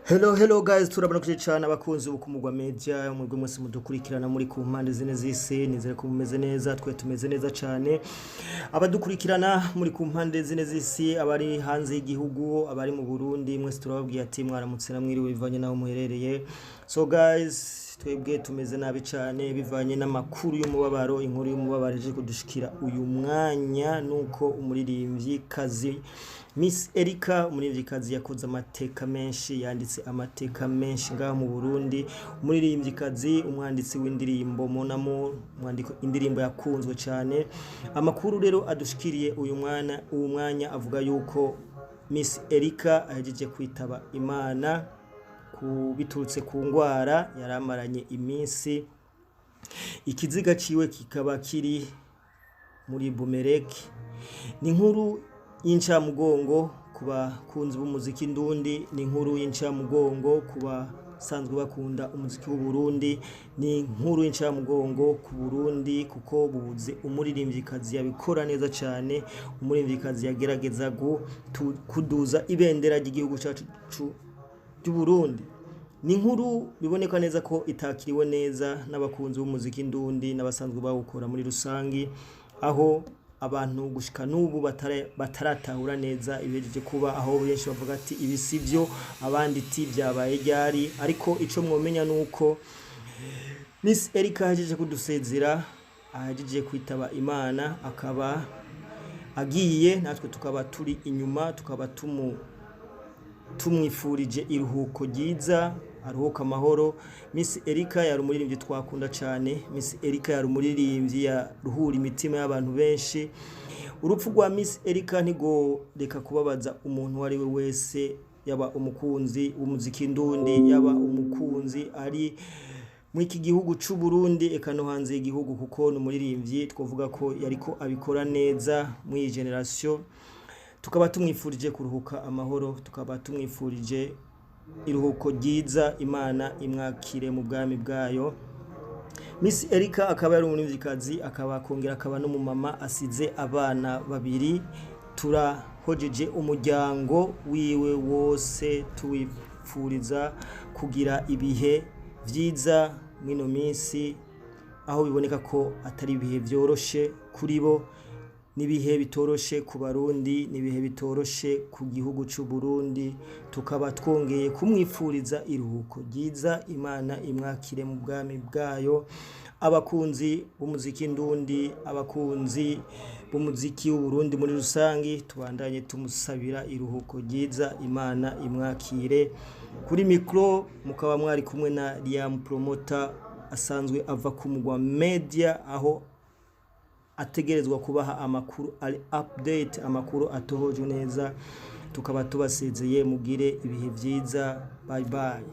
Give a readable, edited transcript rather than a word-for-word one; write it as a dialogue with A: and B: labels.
A: Hello, hello guys, turabona cyane abakunzi b'Ukumugwa Media, mwebwe mwese mudukurikirana muri ku mpande zine z'isi. Nizere ko mumeze neza, twe tumeze neza cyane. Abadukurikirana muri ku mpande zine z'isi, abari hanze y'igihugu, abari mu Burundi, mwese turababwiye ati mwaramutse na mwiriwe, bivanye naho muherereye. So guys, twebwe tumeze nabi cyane bivanye n'amakuru y'umubabaro. Inkuru y'umubabaro ije kudushikira uyu mwanya nuko umuririmbyi kazi Miss Erika, umuririmbyikazi yakoze amateka menshi, yanditse amateka menshi ngaha mu Burundi, umuririmbyikazi, umwanditsi w'indirimbo Mon Amour, umwandiko indirimbo yakunzwe cyane. Amakuru rero adushikiriye uyu mwana, uyu mwanya, avuga yuko Miss Erika ahejeje kwitaba Imana ku biturutse ku ngwara yari amaranye iminsi. Ikiziga ciwe kikaba kiri muri Bumerek. Ni inkuru y'incamugongo ku bakunzi b'umuziki ndundi, ni inkuru y'incamugongo ku basanzwe bakunda umuziki w'u Burundi, ni inkuru y'incamugongo ku Burundi, kuko bubuze umuririmvyikazi yabikora neza cyane, umuririmvyikazi yagerageza kuduza ibendera ry'igihugu cyacu ry'u Burundi. Ni inkuru biboneka neza ko itakiriwe neza n'abakunzi b'umuziki ndundi n'abasanzwe bawukora muri rusangi, aho abantu gushika n'ubu bataratahura neza ibihejeje kuba, aho benshi bavuga ati ibi si byo, abandi iti byabaye ryari. Ariko ico mwomenya nuko Miss Erika ahejeje kudusezera, ahejeje kwitaba Imana, akaba agiye, natwe tukaba turi inyuma, tukaba tumwifurije iruhuko ryiza, aruhuka amahoro. Miss Erika yari umuririmbyi twakunda cyane. Miss Erika yari umuririmbyi yaruhura imitima y'abantu benshi. Urupfu rwa Miss Erika ntigoreka kubabaza umuntu uwo ari we wese, yaba umukunzi w'umuziki ndundi, yaba umukunzi ari muri iki gihugu c'u Burundi, eka no hanze y'igihugu, kuko ni umuririmbyi twavuga ko yariko abikora neza muri iyi generation. Tukaba tumwifurije kuruhuka amahoro, tukaba tumwifurije iruhuko ryiza, Imana imwakire mu bwami bwayo. Miss Erika akaba yari umuririmvyikazi, akaba akongera akaba n'umumama, asize abana babiri. Turahojeje umuryango wiwe wose, tuwifuriza kugira ibihe vyiza mwino minsi, aho biboneka ko atari ibihe vyoroshe kuri bo, n'ibihe bitoroshe ku Barundi, n'ibihe bitoroshe ku gihugu c'u Burundi. Tukaba twongeye kumwifuriza iruhuko ryiza, Imana imwakire mu bwami bwayo. Abakunzi b'umuziki ndundi, abakunzi b'umuziki w'u Burundi muri rusangi, tubandanye tumusabira iruhuko ryiza, Imana imwakire. Kuri mikro mukaba mwari kumwe na Liam Promoter, asanzwe ava ku Mugwa Media, aho ategerezwa kubaha amakuru ari update, amakuru atohojwe neza. Tukaba tubasezeye, mugire ibihe vyiza, bye bye.